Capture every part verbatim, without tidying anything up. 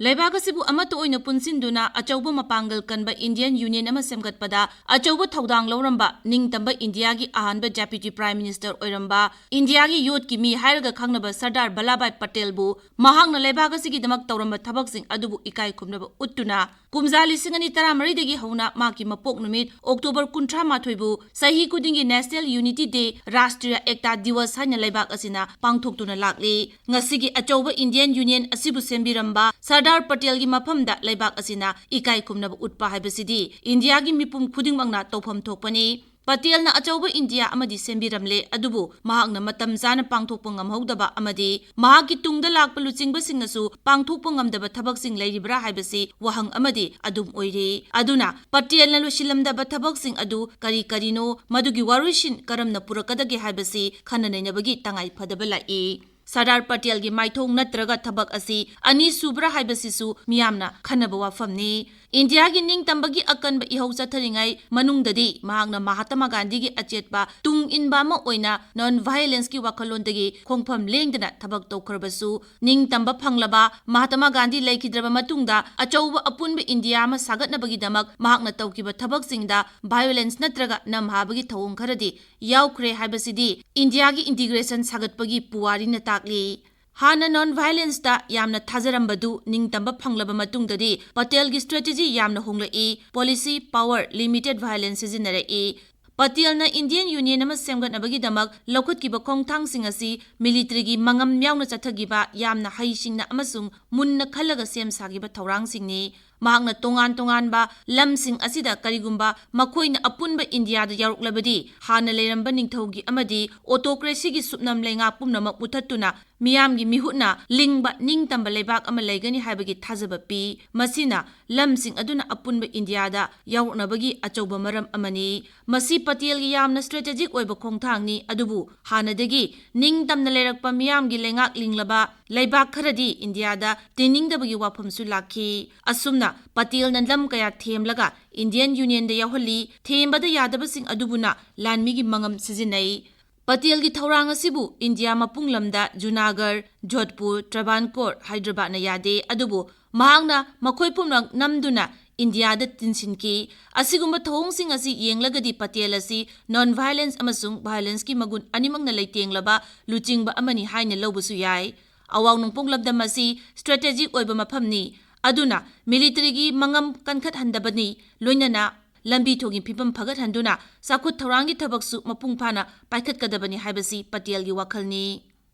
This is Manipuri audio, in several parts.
ꯂꯩꯕꯥꯛ ꯑꯁꯤꯕꯨ ꯑꯃꯠꯇ ꯑꯣꯏꯅ ꯄꯨꯟꯁꯤꯟꯗꯨꯅ ꯑꯆꯧꯕ ꯃꯄꯥꯡꯒꯜ ꯀꯟꯕ Indian Union ꯑꯃ ꯁꯦꯝꯒꯠꯄꯗ ꯑꯆꯧꯕ ꯊꯧꯗꯥꯡ ꯂꯧꯔꯝꯕ ꯅꯤꯡꯇꯝꯕ ꯏꯟꯗꯤꯌꯥꯒꯤ ꯑꯍꯥꯟꯕ Deputy Prime Minister ꯑꯣꯏꯔꯝꯕ, ꯏꯟꯗꯤꯌꯥꯒꯤ ꯌꯣꯠꯀꯤ ꯃꯤ ꯍꯥꯏꯔꯒ ꯈꯪꯅꯕ ꯁꯔꯗꯥꯔ ꯚꯜꯂꯥꯚꯥꯏ ꯄꯇꯦꯜꯕꯨ ꯃꯍꯥꯛꯅ ꯂꯩꯕꯥꯛ ꯑꯁꯤꯒꯤꯗꯃꯛ ꯇꯧꯔꯝꯕ ꯊꯕꯛꯁꯤꯡ ꯑꯗꯨꯕꯨ ꯏꯀꯥꯏ ꯈꯨꯝꯅꯕ ꯎꯠꯇꯨꯅ ꯀꯨꯝꯖꯥ ꯂꯤꯁꯤꯡ ꯑꯅꯤ ꯇꯔꯥꯃꯔꯤꯗꯒꯤ ꯍꯧꯅ ꯃꯍꯥꯛꯀꯤ ꯃꯄꯣꯛ ꯅꯨꯃꯤꯠ October ꯀꯨꯟꯊ꯭ꯔꯥ ꯃꯥꯊꯣꯏꯕꯨ ꯆꯍꯤ ꯈꯨꯗꯤꯡꯒꯤ National Unity Day, Rashtriya Ekta Diwas ꯍꯥꯏꯅ ꯂꯩꯕꯥꯛ ꯑꯁꯤꯅ ꯄꯥꯡꯊꯣꯛꯇꯨꯅ ꯂꯥꯛꯂꯤ꯫ ꯉꯁꯤꯒꯤ ꯑꯆꯧꯕ Indian Union ꯑꯁꯤꯕꯨ ꯁꯦꯝꯕꯤꯔꯝꯕ ꯁꯔꯗꯥꯔ ꯄꯇꯦꯜꯒꯤ ꯃꯐꯝꯗ ꯂꯩꯕꯥꯛ ꯑꯁꯤꯅ ꯏꯀꯥꯏ ꯈꯨꯝꯅꯕ ꯎꯠꯄ ꯍꯥꯏꯕꯁꯤꯗꯤ ꯏꯟꯗꯤꯌꯥꯒꯤ ꯃꯤꯄꯨꯝ ꯈꯨꯗꯤꯡꯃꯛꯅ ꯇꯧꯐꯝ ꯊꯣꯛꯄꯅꯤ꯫ ꯄꯇꯦꯜꯅ ꯑꯆꯧꯕ ꯏꯟꯗꯤꯌꯥ ꯑꯃꯗꯤ ꯁꯦꯝꯕꯤꯔꯝꯂꯦ, ꯑꯗꯨꯕꯨ ꯃꯍꯥꯛꯅ ꯃꯇꯝ ꯆꯥꯅ ꯄꯥꯡꯊꯣꯛꯄ ꯉꯝꯍꯧꯗꯕ ꯑꯃꯗꯤ ꯃꯍꯥꯛꯀꯤ ꯇꯨꯡꯗ ꯂꯥꯛꯄ ꯂꯨꯆꯤꯡꯕꯁꯤꯡꯅꯁꯨ ꯄꯥꯡꯊꯣꯛꯄ ꯉꯝꯗꯕ ꯊꯕꯛꯁꯤꯡ ꯂꯩꯔꯤꯕ꯭ꯔꯥ ꯍꯥꯏꯕꯁꯤ ꯋꯥꯍꯪ ꯑꯃꯗꯤ ꯑꯗꯨꯝ ꯑꯣꯏꯔꯤ꯫ ꯑꯗꯨꯅ ꯄꯇꯦꯜꯅ ꯂꯣꯏꯁꯤꯜꯂꯝꯗꯕ ꯊꯕꯛꯁꯤꯡ ꯑꯗꯨ ꯀꯔꯤ ꯀꯔꯤꯅꯣ, ꯃꯗꯨꯒꯤ ꯋꯥꯔꯣꯏꯁꯤꯟ ꯀꯔꯝꯅ ꯄꯨꯔꯛꯀꯗꯒꯦ ꯍꯥꯏꯕꯁꯤ ꯈꯟꯅ ꯅꯩꯅꯕꯒꯤ ꯇꯉꯥꯏ ꯐꯗꯕ ꯂꯥꯛꯏ꯫ ꯁꯔꯗꯥꯔ ꯄꯇꯦꯜꯒꯤ ꯃꯥꯏꯊꯣꯡ ꯅꯠꯇ꯭ꯔꯒ ꯊꯕꯛ ꯑꯁꯤ ꯑꯅꯤ ꯁꯨꯕ꯭ꯔꯥ ꯍꯥꯏꯕꯁꯤꯁꯨ ꯃꯤꯌꯥꯝꯅ ꯈꯟꯅꯕ ꯋꯥꯐꯝꯅꯤ꯫ ꯏꯟꯗꯤꯌꯥꯒꯤ ꯅꯤꯡꯇꯝꯕꯒꯤ ꯑꯀꯟꯕ ꯏꯍꯧ ꯆꯠꯊꯔꯤꯉꯩ ꯃꯅꯨꯡꯗꯗꯤ ꯃꯍꯥꯛꯅ ꯃꯍꯥꯇꯃꯥ ꯒꯥꯟꯙꯤꯒꯤ ꯑꯆꯦꯠꯄ ꯇꯨꯡ ꯏꯟꯕ ꯑꯃ ꯑꯣꯏꯅ non-violenceꯀꯤ ꯋꯥꯈꯜꯂꯣꯟꯗꯒꯤ ꯈꯣꯡꯐꯝ ꯂꯦꯡꯗꯅ ꯊꯕꯛ ꯇꯧꯈ꯭ꯔꯕꯁꯨ, ꯅꯤꯡꯇꯝꯕ ꯐꯪꯂꯕ ꯃꯍꯥꯇꯃꯥ ꯒꯥꯟꯙꯤ ꯂꯩꯈꯤꯗ꯭ꯔꯕ ꯃꯇꯨꯡꯗ ꯑꯆꯧꯕ ꯑꯄꯨꯟꯕ ꯏꯟꯗꯤꯌꯥ ꯑꯃ ꯁꯥꯒꯠꯅꯕꯒꯤꯗꯃꯛ ꯃꯍꯥꯛꯅ ꯇꯧꯈꯤꯕ ꯊꯕꯛꯁꯤꯡꯗ violence ꯅꯠꯇ꯭ꯔꯒ ꯅꯝꯍꯥꯕꯒꯤ ꯊꯧꯑꯣꯡ ꯈꯔꯗꯤ ꯌꯥꯎꯈ꯭ꯔꯦ ꯍꯥꯏꯕꯁꯤꯗꯤ ꯏꯟꯗꯤꯌꯥꯒꯤ integration ꯁꯥꯒꯠꯄꯒꯤ ꯄꯨꯋꯥꯔꯤꯅ ꯇꯥꯛꯂꯤ꯫ ꯍꯥꯟꯅ non-violenceꯇ ꯌꯥꯝꯅ ꯊꯥꯖꯔꯝꯕꯗꯨ ꯅꯤꯡꯇꯝꯕ ꯐꯪꯂꯕ ꯃꯇꯨꯡꯗꯗꯤ ꯄꯇꯦꯜꯒꯤ strategy ꯌꯥꯝꯅ ꯍꯣꯡꯂꯛꯏ, policy, power, limited violence ꯁꯤꯖꯤꯟꯅꯔꯛꯏ꯫ ꯄꯇꯦꯜꯅ Indian Union ꯑꯃ ꯁꯦꯝꯒꯠꯅꯕꯒꯤꯗꯃꯛ ꯂꯧꯈꯠꯈꯤꯕ ꯈꯣꯡꯊꯥꯡꯁꯤꯡ ꯑꯁꯤ militaryꯒꯤ ꯃꯉꯝ ꯌꯥꯎꯅ ꯆꯠꯊꯈꯤꯕ ꯌꯥꯝꯅ ꯍꯩꯁꯤꯡꯅ ꯑꯃꯁꯨꯡ ꯃꯨꯟꯅ ꯈꯜꯂꯒ ꯁꯦꯝ ꯁꯥꯈꯤꯕ ꯊꯧꯔꯥꯡꯁꯤꯡꯅꯤ꯫ ꯃꯍꯥꯛꯅ ꯇꯣꯉꯥꯟ ꯇꯣꯉꯥꯟꯕ ꯂꯝꯁꯤꯡ ꯑꯁꯤꯗ ꯀꯔꯤꯒꯨꯝꯕ ꯃꯈꯣꯏꯅ ꯑꯄꯨꯟꯕ ꯏꯟꯗꯤꯌꯥꯗ ꯌꯥꯎꯔꯛꯂꯕꯗꯤ, ꯍꯥꯟꯅ ꯂꯩꯔꯝꯕ ꯅꯤꯡꯊꯧꯒꯤ ꯑꯃꯗꯤ autocracyꯒꯤ ꯁꯨꯞꯅꯝ ꯂꯩꯉꯥꯛ ꯄꯨꯝꯅꯃꯛ ꯃꯨꯊꯠꯇꯨꯅ ꯃꯤꯌꯥꯝꯒꯤ ꯃꯤꯍꯨꯠꯅ ꯂꯤꯡꯕ ꯅꯤꯡꯇꯝꯕ ꯂꯩꯕꯥꯛ ꯑꯃ ꯂꯩꯒꯅꯤ ꯍꯥꯏꯕꯒꯤ ꯊꯥꯖꯕ ꯄꯤ꯫ ꯃꯁꯤꯅ ꯂꯝꯁꯤꯡ ꯑꯗꯨꯅ ꯑꯄꯨꯟꯕ ꯏꯟꯗꯤꯌꯥꯗ ꯌꯥꯎꯔꯛꯅꯕꯒꯤ ꯑꯆꯧꯕ ꯃꯔꯝ ꯑꯃꯅꯤ꯫ ꯃꯁꯤ ꯄꯇꯦꯜꯒꯤ ꯌꯥꯝꯅ strategic ꯑꯣꯏꯕ ꯈꯣꯡꯊꯥꯡꯅꯤ, ꯑꯗꯨꯕꯨ ꯍꯥꯟꯅꯗꯒꯤ ꯅꯤꯡꯇꯝꯅ ꯂꯩꯔꯛꯄ ꯃꯤꯌꯥꯝꯒꯤ ꯂꯩꯉꯥꯛ ꯂꯤꯡꯂꯕ ꯂꯩꯕꯥꯛ ꯈꯔꯗꯤ ꯏꯟꯗꯤꯌꯥꯗ ꯇꯤꯟꯅꯤꯡꯗꯕꯒꯤ ꯋꯥꯐꯝꯁꯨ ꯂꯥꯛꯈꯤ꯫ ꯑꯁꯨꯝꯅ ꯄꯇꯦꯜꯅ ꯂꯝ ꯀꯌꯥ ꯊꯦꯝꯂꯒ Indian Unionꯗ ꯌꯥꯎꯍꯜꯂꯤ꯫ ꯊꯦꯝꯕꯗ ꯌꯥꯗꯕꯁꯤꯡ ꯑꯗꯨꯕꯨꯅ ꯂꯥꯟꯃꯤꯒꯤ ꯃꯉꯝ ꯁꯤꯖꯤꯟꯅꯩ꯫ ꯄꯇꯦꯜꯒꯤ ꯊꯧꯔꯥꯡ ꯑꯁꯤꯕꯨ ꯏꯟꯗꯤꯌꯥ ꯃꯄꯨꯡ ꯂꯝꯗ ꯖꯨꯅꯥꯒꯔ, ꯖꯣꯙꯄꯨꯔ, ꯇ꯭ꯔꯚꯥꯟꯀꯣꯔ, ꯍꯥꯏꯗ꯭ꯔꯕꯥꯗꯅ ꯌꯥꯗꯦ, ꯑꯗꯨꯕꯨ ꯃꯍꯥꯛꯅ ꯃꯈꯣꯏ ꯄꯨꯝꯅꯃꯛ ꯅꯝꯗꯨꯅ ꯏꯟꯗꯤꯌꯥꯗ ꯇꯤꯟꯁꯤꯟꯈꯤ꯫ ꯑꯁꯤꯒꯨꯝꯕ ꯊꯧꯑꯣꯡꯁꯤꯡ ꯑꯁꯤ ꯌꯦꯡꯂꯒꯗꯤ ꯄꯇꯦꯜ ꯑꯁꯤ non violence ꯑꯃꯁꯨꯡ violenceꯀꯤ ꯃꯒꯨꯟ ꯑꯅꯤꯃꯛꯅ ꯂꯩꯇꯦꯡꯂꯕ ꯂꯨꯆꯤꯡꯕ ꯑꯃꯅꯤ ꯍꯥꯏꯅ ꯂꯧꯕꯁꯨ ꯌꯥꯏ꯫ ꯑꯋꯥꯡ ꯅꯣꯡꯄꯣꯛ ꯂꯝꯗꯝ ꯑꯁꯤ strategic ꯑꯣꯏꯕ ꯃꯐꯝꯅꯤ, ꯑꯗꯨꯅ militaryꯒꯤ ꯃꯉꯝ ꯀꯟꯈꯠꯍꯟꯗꯕꯅꯤ, ꯂꯣꯏꯅꯅ ꯂꯝꯕꯤ ꯊꯣꯡꯒꯤ ꯐꯤꯕꯝ ꯐꯒꯠꯍꯟꯗꯨꯅ ꯆꯥꯎꯈꯠ ꯊꯧꯔꯥꯡꯒꯤ ꯊꯕꯛꯁꯨ ꯃꯄꯨꯡ ꯐꯥꯅ ꯄꯥꯏꯈꯠꯀꯗꯕꯅꯤ ꯍꯥꯏꯕꯁꯤ ꯄꯇꯦꯜꯒꯤ ꯋꯥꯈꯜꯅꯤ꯫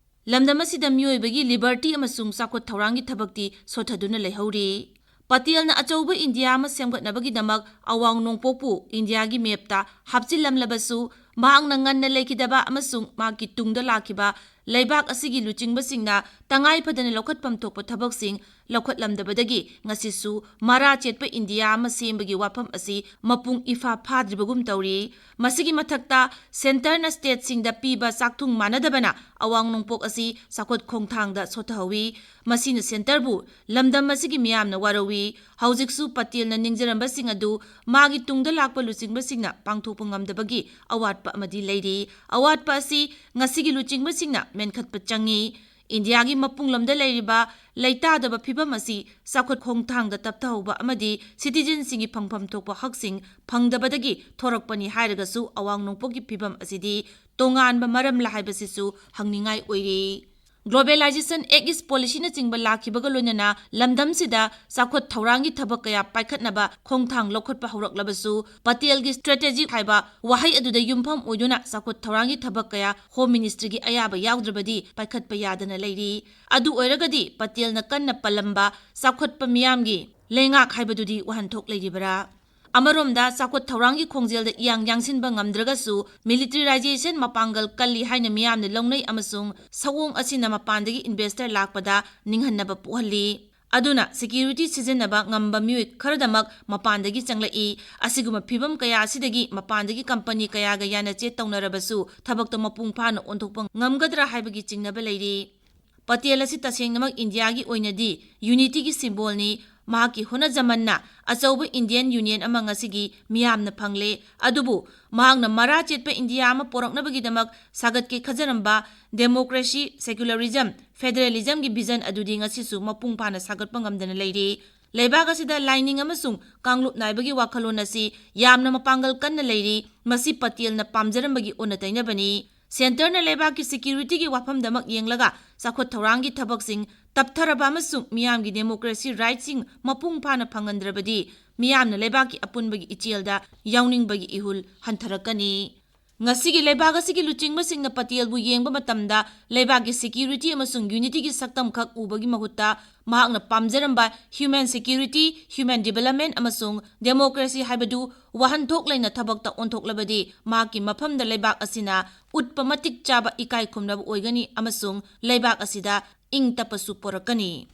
ꯂꯝꯗꯝ ꯑꯁꯤꯗ ꯃꯤꯑꯣꯏꯕꯒꯤ liberty ꯑꯃꯁꯨꯡ ꯆꯥꯎꯈꯠ ꯊꯧꯔꯥꯡꯒꯤ ꯊꯕꯛꯇꯤ ꯁꯣꯊꯗꯨꯅ ꯂꯩꯍꯧꯔꯤ꯫ ꯄꯇꯦꯜꯅ ꯑꯆꯧꯕ ꯏꯟꯗꯤꯌꯥ ꯑꯃ ꯁꯦꯝꯒꯠꯅꯕꯒꯤꯗꯃꯛ ꯑꯋꯥꯡ ꯅꯣꯡꯄꯣꯛꯄꯨ ꯏꯟꯗꯤꯌꯥꯒꯤ mapꯇ ꯍꯥꯞꯆꯤꯜꯂꯝꯂꯕꯁꯨ, ꯃꯍꯥꯛꯅ ꯉꯟꯅ ꯂꯩꯈꯤꯗꯕ ꯑꯃꯁꯨꯡ ꯃꯍꯥꯛꯀꯤ ꯇꯨꯡꯗ ꯂꯥꯛꯈꯤꯕ ꯂꯩꯕꯥꯛ ꯑꯁꯤꯒꯤ ꯂꯨꯆꯤꯡꯕꯁꯤꯡꯅ ꯇꯉꯥꯏ ꯐꯗꯅ ꯂꯧꯈꯠꯐꯝ ꯊꯣꯛꯄ ꯊꯕꯛꯁꯤꯡ ꯂꯧꯈꯠꯂꯝꯗꯕꯗꯒꯤ ꯉꯁꯤꯁꯨ ꯃꯔꯥ ꯆꯦꯠꯄ ꯏꯟꯗꯤꯌꯥ ꯑꯃ ꯁꯦꯝꯕꯒꯤ ꯋꯥꯐꯝ ꯑꯁꯤ ꯃꯄꯨꯡ ꯏꯐꯥ ꯐꯥꯗ꯭ꯔꯤꯕꯒꯨꯝ ꯇꯧꯔꯤ꯫ ꯃꯁꯤꯒꯤ ꯃꯊꯛꯇ centreꯅ stateꯁꯤꯡꯗ ꯄꯤꯕ ꯆꯥꯛꯊꯨꯡ ꯃꯥꯟꯅꯗꯕꯅ ꯑꯋꯥꯡ ꯅꯣꯡꯄꯣꯛ ꯑꯁꯤ ꯆꯥꯎꯈꯠ ꯈꯣꯡꯊꯥꯡꯗ ꯁꯣꯊꯍꯧꯏ꯫ ꯃꯁꯤꯅ centreꯕꯨ ꯂꯝꯗꯝ ꯑꯁꯤꯒꯤ ꯃꯤꯌꯥꯝꯅ ꯋꯥꯔꯧꯏ꯫ ꯍꯧꯖꯤꯛꯁꯨ ꯄꯇꯦꯜꯅ ꯅꯤꯡꯖꯔꯝꯕꯁꯤꯡ ꯑꯗꯨ ꯃꯥꯒꯤ ꯇꯨꯡꯗ ꯂꯥꯛꯄ ꯂꯨꯆꯤꯡꯕꯁꯤꯡꯅ ꯄꯥꯡꯊꯣꯛꯄ ꯉꯝꯗꯕꯒꯤ ꯑꯋꯥꯠꯄ ꯑꯃꯗꯤ ꯂꯩꯔꯤ꯫ ꯑꯋꯥꯠꯄ ꯑꯁꯤ ꯉꯁꯤꯒꯤ ꯂꯨꯆꯤꯡꯕꯁꯤꯡꯅ ꯃꯦꯟꯈꯠꯄ ꯆꯪꯏ꯫ ꯏꯟꯗꯤꯌꯥꯒꯤ ꯃꯄꯨꯡ ꯂꯝꯗ ꯂꯩꯔꯤꯕ ꯂꯩꯇꯥꯗꯕ ꯐꯤꯕꯝ ꯑꯁꯤ ꯆꯥꯎꯈꯠ ꯈꯣꯡꯊꯥꯡꯗ ꯇꯞꯊꯍꯧꯕ ꯑꯃꯗꯤ citizenꯁꯤꯡꯒꯤ ꯐꯪꯐꯝ ꯊꯣꯛꯄ ꯍꯛꯁꯤꯡ ꯐꯪꯗꯕꯗꯒꯤ ꯊꯣꯔꯛꯄꯅꯤ ꯍꯥꯏꯔꯒꯁꯨ, ꯑꯋꯥꯡ ꯅꯣꯡꯄꯣꯛꯀꯤ ꯐꯤꯕꯝ ꯑꯁꯤꯗꯤ ꯇꯣꯉꯥꯟꯕ ꯃꯔꯝꯂ ꯍꯥꯏꯕꯁꯤꯁꯨ ꯍꯪꯅꯤꯡꯉꯥꯏ ꯑꯣꯏꯔꯤ꯫ Globalization Act East policyꯅꯆꯤꯡꯕ ꯂꯥꯛꯈꯤꯕꯒ ꯂꯣꯏꯅꯅ ꯂꯝꯗꯝꯁꯤꯗ ꯆꯥꯎꯈꯠ ꯊꯧꯔꯥꯡꯒꯤ ꯊꯕꯛ ꯀꯌꯥ ꯄꯥꯏꯈꯠꯅꯕ ꯈꯣꯡꯊꯥꯡ ꯂꯧꯈꯠꯄ ꯍꯧꯔꯛꯂꯕꯁꯨ, ꯄꯇꯦꯜꯒꯤ strategic ꯍꯥꯏꯕ ꯋꯥꯍꯩ ꯑꯗꯨꯗ ꯌꯨꯝꯐꯝ ꯑꯣꯏꯗꯨꯅ ꯆꯥꯎꯈꯠ ꯊꯧꯔꯥꯡꯒꯤ ꯊꯕꯛ ꯀꯌꯥ Home Ministryꯒꯤ ꯑꯌꯥꯕ ꯌꯥꯎꯗ꯭ꯔꯕꯗꯤ ꯄꯥꯏꯈꯠꯄ ꯌꯥꯗꯅ ꯂꯩꯔꯤ꯫ ꯑꯗꯨ ꯑꯣꯏꯔꯒꯗꯤ ꯄꯇꯦꯜꯅ ꯀꯟꯅ ꯄꯜꯂꯝꯕ ꯆꯥꯎꯈꯠꯄ ꯃꯤꯌꯥꯝꯒꯤ ꯂꯩꯉꯥꯛ ꯍꯥꯏꯕꯗꯨꯗꯤ ꯋꯥꯍꯟꯊꯣꯛ ꯂꯩꯔꯤꯕꯔꯥ? ꯑꯃꯔꯣꯝꯗ ꯆꯥꯎꯈꯠ ꯊꯧꯔꯥꯡꯒꯤ ꯈꯣꯡꯖꯦꯜꯗ ꯏꯌꯥꯡ ꯌꯥꯡꯁꯤꯟꯕ ꯉꯝꯗ꯭ꯔꯒꯁꯨ, militarization ꯃꯄꯥꯡꯒꯜ ꯀꯜꯂꯤ ꯍꯥꯏꯅ ꯃꯤꯌꯥꯝꯅ ꯂꯧꯅꯩ ꯑꯃꯁꯨꯡ ꯁꯑꯣꯡ ꯑꯁꯤꯅ ꯃꯄꯥꯟꯗꯒꯤ investor ꯂꯥꯛꯄꯗ ꯅꯤꯡꯍꯟꯅꯕ ꯄꯣꯛꯍꯜꯂꯤ꯫ ꯑꯗꯨꯅ security ꯁꯤꯖꯤꯟꯅꯕ ꯉꯝꯕ ꯃꯤꯑꯣꯏ ꯈꯔꯗꯃꯛ ꯃꯄꯥꯟꯗꯒꯤ ꯆꯪꯂꯛꯏ꯫ ꯑꯁꯤꯒꯨꯝꯕ ꯐꯤꯕꯝ ꯀꯌꯥ ꯑꯁꯤꯗꯒꯤ ꯃꯄꯥꯟꯗꯒꯤ company ꯀꯌꯥꯒ ꯌꯥꯅꯆꯦ ꯇꯧꯅꯔꯕꯁꯨ ꯊꯕꯛꯇ ꯃꯄꯨꯡ ꯐꯥꯅ ꯑꯣꯟꯊꯣꯛꯄ ꯉꯝꯒꯗ꯭ꯔꯥ ꯍꯥꯏꯕꯒꯤ ꯆꯤꯡꯅꯕ ꯂꯩꯔꯤ꯫ ꯄꯇꯦꯜ ꯑꯁꯤ ꯇꯁꯦꯡꯅꯃꯛ ꯏꯟꯗꯤꯌꯥꯒꯤ ꯑꯣꯏꯅꯗꯤ ꯌꯨꯅꯤꯇꯤꯒꯤ ꯁꯤꯝꯕꯣꯜꯅꯤ꯫ ꯃꯍꯥꯛꯀꯤ ꯍꯣꯠꯅꯖꯃꯟꯅ ꯑꯆꯧꯕ ꯏꯟꯗꯤꯌꯟ ꯌꯨꯅꯤꯌꯟ ꯑꯃ ꯉꯁꯤꯒꯤ ꯃꯤꯌꯥꯝꯅ ꯐꯪꯂꯦ꯫ ꯑꯗꯨꯕꯨ ꯃꯍꯥꯛꯅ ꯃꯔꯥ ꯆꯦꯠꯄ ꯏꯟꯗꯤꯌꯥ ꯑꯃ ꯄꯣꯔꯛꯅꯕꯒꯤꯗꯃꯛ ꯁꯥꯒꯠꯀꯦ ꯈꯟꯖꯔꯝꯕ ꯗꯦꯃꯣꯀ꯭ꯔꯦꯁꯤ, ꯁꯦꯀꯨꯂꯔꯤꯖꯝ, ꯐꯦꯗꯔꯦꯂꯤꯖꯝꯒꯤ ꯚꯤꯖꯟ ꯑꯗꯨꯗꯤ ꯉꯁꯤꯁꯨ ꯃꯄꯨꯡ ꯐꯥꯅ ꯁꯥꯒꯠꯄ ꯉꯝꯗꯅ ꯂꯩꯔꯤ꯫ ꯂꯩꯕꯥꯛ ꯑꯁꯤꯗ ꯂꯥꯏꯅꯤꯡ ꯑꯃꯁꯨꯡ ꯀꯥꯡꯂꯨꯞ ꯅꯥꯏꯕꯒꯤ ꯋꯥꯈꯜꯂꯣꯟ ꯑꯁꯤ ꯌꯥꯝꯅ ꯃꯄꯥꯡꯒꯜ ꯀꯟꯅ ꯂꯩꯔꯤ꯫ ꯃꯁꯤ ꯄꯇꯦꯜꯅ ꯄꯥꯝꯖꯔꯝꯕꯒꯤ ꯑꯣꯟꯅ ꯇꯩꯅꯕꯅꯤ꯫ ꯁꯦꯟꯇꯔꯅ ꯂꯩꯕꯥꯛꯀꯤ ꯁꯦꯀ꯭ꯌꯨꯔꯤꯇꯤꯒꯤ ꯋꯥꯐꯝꯗꯃꯛ ꯌꯦꯡꯂꯒ ꯆꯥꯎꯈꯠ ꯊꯧꯔꯥꯡꯒꯤ ꯊꯕꯛꯁꯤꯡ ꯇꯞꯊꯔꯕ ꯑꯃꯁꯨꯡ ꯃꯤꯌꯥꯝꯒꯤ ꯗꯦꯃꯣꯀ꯭ꯔꯦꯁꯤ ꯔꯥꯏꯠꯁꯤꯡ ꯃꯄꯨꯡ ꯐꯥꯅ ꯐꯪꯍꯟꯗ꯭ꯔꯕꯗꯤ ꯃꯤꯌꯥꯝꯅ ꯂꯩꯕꯥꯛꯀꯤ ꯑꯄꯨꯟꯕꯒꯤ ꯏꯆꯦꯜꯗ ꯌꯥꯎꯅꯤꯡꯕꯒꯤ ꯏꯍꯨꯜ ꯍꯟꯊꯔꯛꯀꯅꯤ꯫ ꯉꯁꯤꯒꯤ ꯂꯩꯕꯥꯛ ꯑꯁꯤꯒꯤ ꯂꯨꯆꯤꯡꯕꯁꯤꯡꯅ ꯄꯇꯦꯜꯕꯨ ꯌꯦꯡꯕ ꯃꯇꯝꯗ ꯂꯩꯕꯥꯛꯀꯤ ꯁꯦꯀ꯭ꯌꯨꯔꯤꯇꯤ ꯑꯃꯁꯨꯡ ꯌꯨꯅꯤꯇꯤꯒꯤ ꯁꯛꯇꯝ ꯈꯛ ꯎꯕꯒꯤ ꯃꯍꯨꯠꯇ ꯃꯍꯥꯛꯅ ꯄꯥꯝꯖꯔꯝꯕ ꯍ꯭ꯌꯨꯃꯦꯟ ꯁꯦꯀ꯭ꯌꯨꯔꯤꯇꯤ, ꯍ꯭ꯌꯨꯃꯦꯟ ꯗꯤꯕꯦꯂꯞꯃꯦꯟ ꯑꯃꯁꯨꯡ ꯗꯦꯃꯣꯀ꯭ꯔꯦꯁꯤ ꯍꯥꯏꯕꯗꯨ ꯋꯥꯍꯟꯊꯣꯛ ꯂꯩꯅ ꯊꯕꯛꯇ ꯑꯣꯟꯊꯣꯛꯂꯕꯗꯤ ꯃꯍꯥꯛꯀꯤ ꯃꯐꯝꯗ ꯂꯩꯕꯥꯛ ꯑꯁꯤꯅ ꯎꯠꯄ ꯃꯇꯤꯛ ꯆꯥꯕ ꯏꯀꯥꯏ ꯈꯨꯝꯅꯕ ꯑꯣꯏꯒꯅꯤ ꯑꯃꯁꯨꯡ ꯂꯩꯕꯥꯛ ꯑꯁꯤꯗ ꯏꯪ ꯇꯞꯄꯁꯨ ꯄꯣꯔꯛꯀꯅꯤ꯫